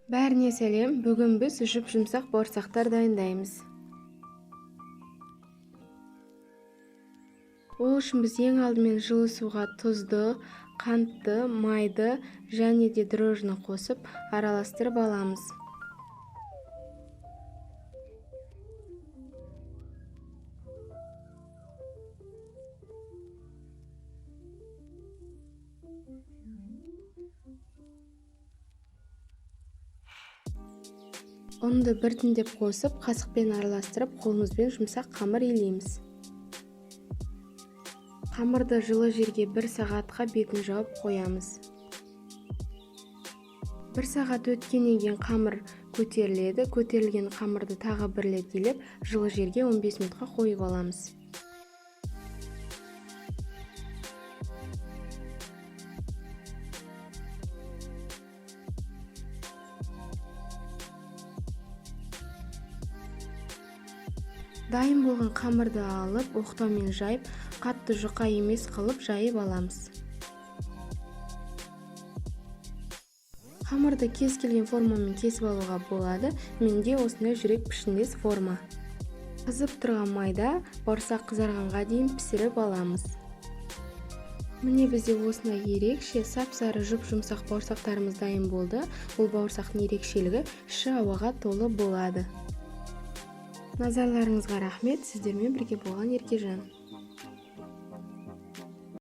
Бәріне сәлем! Бүгін біз жұп-жұмсақ бауырсақтар дайындаймыз. Ол үшін біз ең алдымен жылы суға тұзды, қантты, майды және де дрожжіні қосып араластырып аламыз. Ұнды біртіндеп қосып, қасықпен араластырып, қолымызбен жұмсақ қамыр илейміз. Қамырды жылы жерге 1 сағатқа бетін жауып қоямыз. 1 сағат өткеннен кейін қамыр көтеріледі. Көтерілген қамырды тағы бір рет илеп, жылы жерге 15 минутқа қойып аламыз. Дайын болған қамырды алып, оқтаумен жайып, қатты жұқа емес қылып жайып аламыз. Қамырды кез келген формамен кесіп алуға болады. Менде осындай жүрек пішіндес форма. Қызып тұрған майда бауырсақ қызарғанға дейін пісіріп аламыз. Міне бізде осындай ерекше сап-сары жұп-жұмсақ бауырсақтарымыз дайын болды. Бұл бауырсақтың ерекшелігі іші ауаға толы болады. Назарларыңызға рахмет. Сіздермен бірге болған Еркежан.